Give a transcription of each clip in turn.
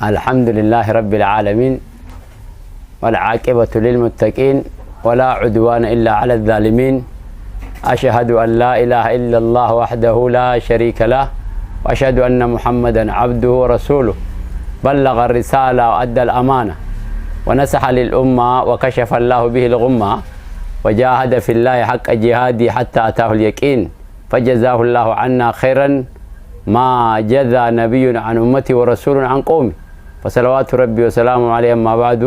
الحمد لله رب العالمين والعاقبة للمتقين ولا عدوان إلا على الظالمين أشهد أن لا إله إلا الله وحده لا شريك له وأشهد أن محمدا عبده ورسوله بلغ الرسالة وأدى الأمانة ونصح للأمة وكشف الله به الغمة وجاهد في الله حق جهاده حتى أتاه اليقين فجزاه الله عنا خيرا ما جزى نبي عن أمته ورسول عن قومه فصلوات ربي وسلامه عليه. أما بعد،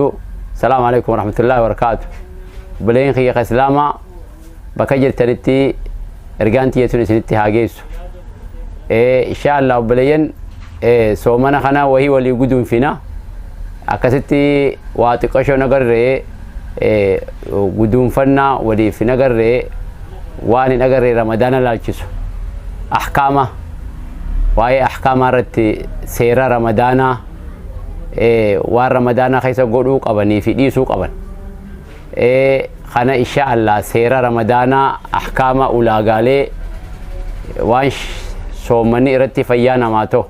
السلام عليكم ورحمة الله وبركاته. Obboleen kiyya ka Islaamaa bakka jirtanitti ergaan tiyya tun isinitti haa geessu. Insha Allah obboleeyyan, soomana kana wahii walii guduunfina. Akkasitti waa xiqqashoo nagarree guduunfannaa waliif nagarree waan hin agarree Ramadaana laalchisu. Ahkaama, waa'ee ahkaamaa irratti, seera Ramadaanaa, waan Ramadaanaa keessa godhuu qabanii fi dhiisuu qaban. Kana insha Allah seera Ramadaanaa, ahkaama, ulaagaalee waan soommanni irratti fayyaa namaa ta'u,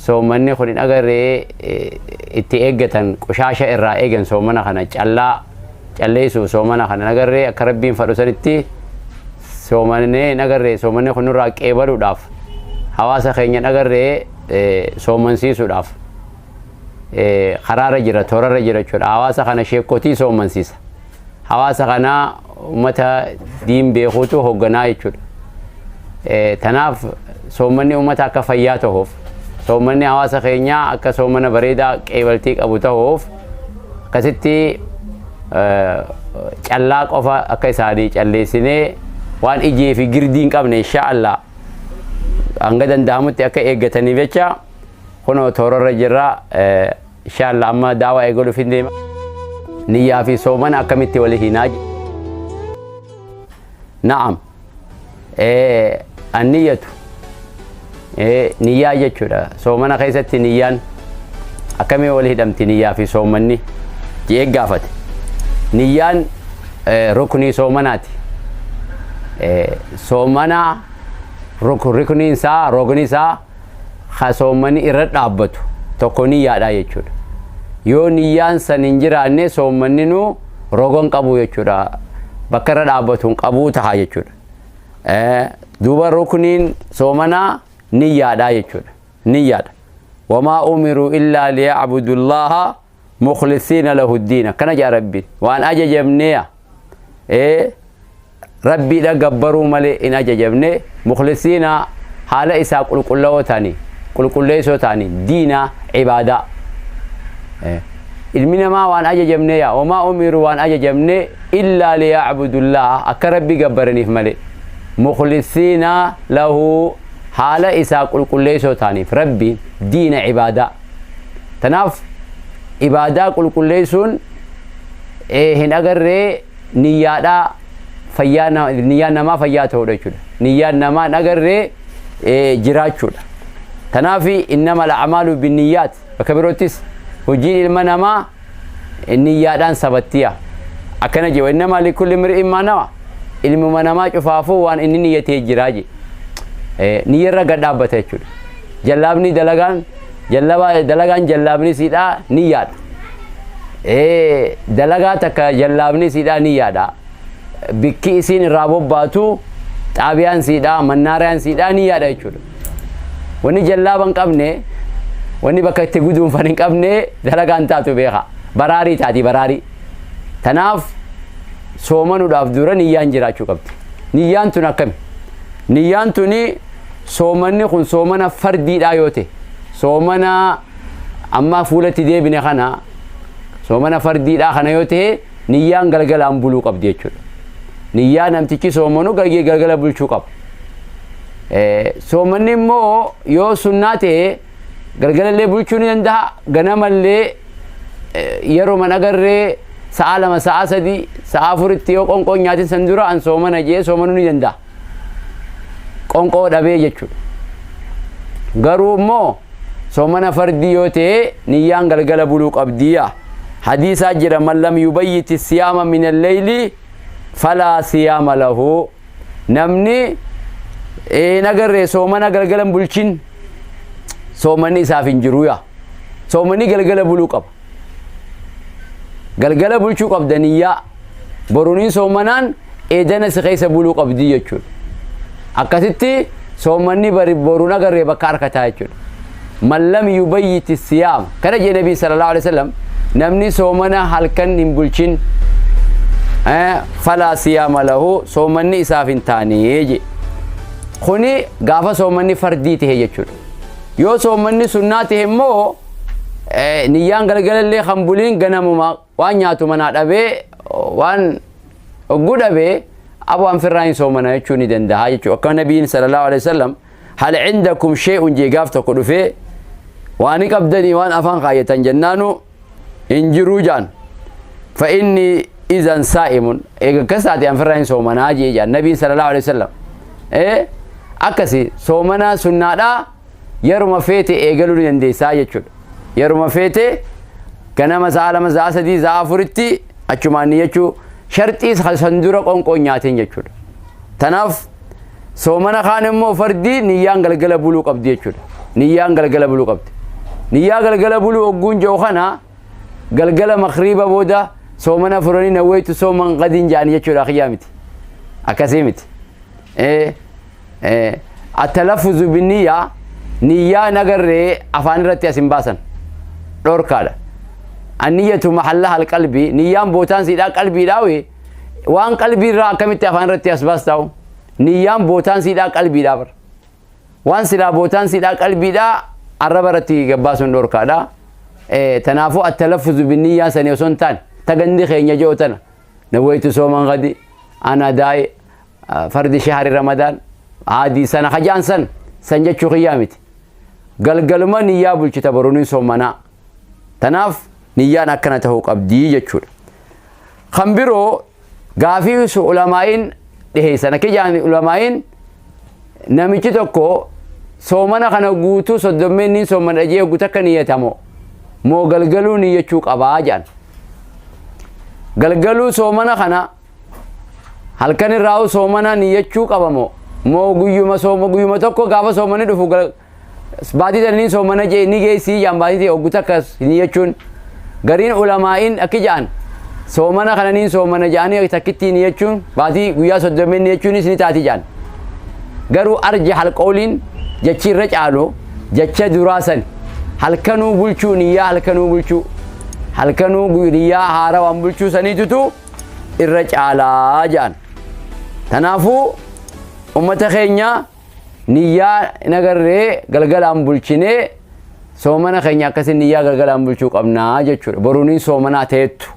soommanni kun hin agarree itti eeggatan, qushaasha irraa eegan, soomana kana callaa calleessuuf, soomana kana hin agarree akka Rabbiin fadhu sanitti soomannee hin agarree soommanni kun nurraa qeebaluudhaaf, hawaasa keenya hin agarree soomansiisuudhaaf karaarra jira, toorarra jira jechuudha. Hawaasa kana sheekotii soomansiisa. Hawaasa kana ummata diin beekuutu hoogganaa jechuudha. Tanaaf soommanni ummata akka fayyaa ta'uuf, soommanni hawaasa keenyaa akka soomana bareedaa qeebaltii qabu ta'uuf, akkasitti callaa qofa akka isaanii calleessinee waan ijee fi girdii hin qabne insha Allah hanga danda'amutti akka eeggataniif jecha kunoo toorarra jirra. Insha Allah amma daawaa eegaluuf hin deema. Niyyaa fi soomana akkamitti wali hinaa? Na'am. Anniyyatu niyyaa jechuudha. Soomana keessatti niyyaan akkamii wali hidhamti, niyyaa fi soomanni je'ee gaafate. Niyyaan ruknii soomanaati. Soomana rukniin isaa, rogni isaa ka soommanni irra dhaabbatu tokko niyyaadha jechuudha. Yoo niyyaan san hin jiraanne soommanni nu roga hin qabu jechuudha. Bakka irra dhaabbatu hin qabuu taha jechuudha. Duuba rukniin soomanaa niyyaadha jechuudha. Niyyaadha. وما أمروا إلا ليعبدوا الله مخلصين له الدين. Akkana jedha Rabbiin. Waan ajajamneeya. Rabbiidha gabbaruu malee hin ajajamne, مخلصين haala isaa qulqullaa'oo ta'anii, qulqulleessoo ta'anii, diina cibaadaa. Ilmi namaa waan ajajamneeya. وما أمروا waan ajajamne إلا ليعبدوا الله akka Rabbi gabbaraniif malee. مخلصين له haala isaa qulqulleessoo ta'aniif Rabbiin diina cibaadaa. Tanaaf ibaadaa qulqulleessuun hin agarree niyyaadhaa fayyaa, niyyaan namaa fayyaa ta'uudha jechuudha. Niyyaan namaa hin agarree jiraachuudha. Tanaaf إنما الأعمال بالنيات bakka biroottis hojiin ilma namaa niyyaadhaan sabattiya. Akkana jedhu, إنما لكل امرئ ما نوى ilmuma namaa cufaafuu waan inni niyyatee jiraa je. Niyyarra gad dhaabbata jechuudha. Jallaabni dalagaan jallaba dalagaan jallaabni siidhaa niyyaadha. Dalagaa takka jallaabni siidhaa niyyaadha. Bikki isiin irraa bobbaatu, xaabiyaan siidhaa, mannaariyaan siidhaa niyyaadha jechuudha. Wanni jallaaba hin qabne, wanni bakka itti guduunfan hin qabne dalagaan taatu beeka. Baraarii taati, baraarii. Tanaaf soomanuudhaaf dura niyyaan jiraachuu qabdi. Niyyaan tun akkami? Niyyaan tuni soomanni kun soomana fardiidhaa yoo ta'e, soomana amma fuulatti deebine kana, soomana fardiidhaa kana yoo ta'e, niyyaan galgalaan buluu qabdi jechuudha. Niyyaa namtichi soomanu galgala bulchuu qaba. Soomanni immoo yoo sunnaa ta'e galgalallee bulchuu ni danda'a, ganamallee. Yeroo man agarree sa'a 2, sa'a 3, sa'a 4tti yoo qonqoo nyaatin san dura an soomana jee soomanuu ni danda'a. Qonqoo dhabee jechuudha. Garuu immoo soomana fardii yoo ta'e niyyaan galgala buluu qabdiya. Hadiisaa jira, man lam yubayyiti siyaama min alleyli falaa siyaama lahu. Namni hin agarree soomana galgala hin bulchin soomanni isaaf hin jiru yaa. Soomanni galgala buluu qaba. Galgala bulchuu qabda niyyaa. Boruniin soomanaan eedana si keessa buluu qabdi jechuudha. Akkasitti soomanni bari boruun agarree bakka harkataa jechuudha. Man lam yubayyiti siyaam. Kana jee Nabii sallallahu alaihi wasallam, namni soomana halkan hin bulchin falaa siyaama lahu, soomanni isaaf hin taane jee. Kuni gaafa soomanni fardii ta'e jechuudha. Yoo soomanni sunnaa ta'e immoo niyyaan galgalallee kan buliin ganamuma waan nyaatu manaa dhabee, waan hogguu dhabee, abu an firraa hin soomana jechuu ni danda'a jechuudha. Akka Nabiin sallallahu alaihi wasallam hal indakum shay'un jee gaaf tokko dhufee, waan qabdanii waan afaan kaayyatan jennaanu hin jiruu jaan. Fa inni izan saa'imun, eega akkas taate an firraa hin soomanaa jee jaan Nabiin sallallahu alaihi wasallam. Akkasi soomana sunnaadhaa yeruma feete eegaluu ni dandeessaa jechuudha. Yeruma feete ganama sa'a 2, sa'a 3, sa'a 4tti achumaan ni jechuu, sharxii san dura qonqoon nyaatiin jechuudha. Tanaaf soomana kaan immoo fardii niyyaan galgala buluu qabdi jechuudha. Niyyaan galgala buluu qabdi. Niyyaa galgala buluu hogguun jiru kana galgala makriiba booda soomana furanii nawweetu sooman qadiin jedhanii jechuudha, kiyyaa miti. Akkasii miti. Attalaffuzu binniyyaa, niyyaa nagarree afaan irratti as hin baasan. Dhorkaadha. Anniyyatu mahallaha alqalbii, niyyaan bootaan siidhaa qalbiidhaa, waan qalbii irraa akkamitti afaan irratti as baastaa'u? Niyyaan bootaan siidhaa qalbiidhaa bara. Waan silaa bootaan siidhaa qalbiidhaa arraba irratti gabbaasuun dhorkaadha. Tanaafuu attalaffuzu binniyyaa sanii osoo hin taane tagandi keenya ji'o tana nawwaytu sooman gadi ana daa'i fardi shahari Ramadaan haadii sana kajaan san san jechuu kiyyaa miti. Galgaluma niyyaa bulchita, boruun soomanaa. Tanaaf niyyaan akkana ta'uu qabdii jechuudha. Kan biroo gaafii ulamaa'iin dhiheessan akka jaan, ulamaa'iin namichi tokko soomana kana guutuu soddommeen niin soomana jee guutuu akka niyyatamo moo galgaluu niyyachuu qabaa jedhan. Galgaluu soomana kana halkan irraa soomana niyyachuu qabamo moo guyyuma sooma, guyyuma tokko gaafa soomani dhufu baatii tana soomana jee ni geessii jaan, baatii ta'e oggu takka niyyachuun? Gariin ulamaa'iin akki ja'an, soomana kana niin soomana ja'anii takkitti niyyachuun baatii guyyaa soddomeen niyyachuunis ni taati ja'an. Garuu arja halqooliin jechi irra caalu jecha duraa san, halkanuu bulchuu, niyyaa halkanuu bulchuu, halkanuu niyyaa haarawaan bulchuu saniitutu irra caalaa ja'an. Tanaafuu ummata keenya niyyaa nagarree galgalaan bulchinee soomana keenya akkasii niyyaa galgalaan bulchuu qabnaa jechuudha. Boruuniin soomanaa ta'ettu.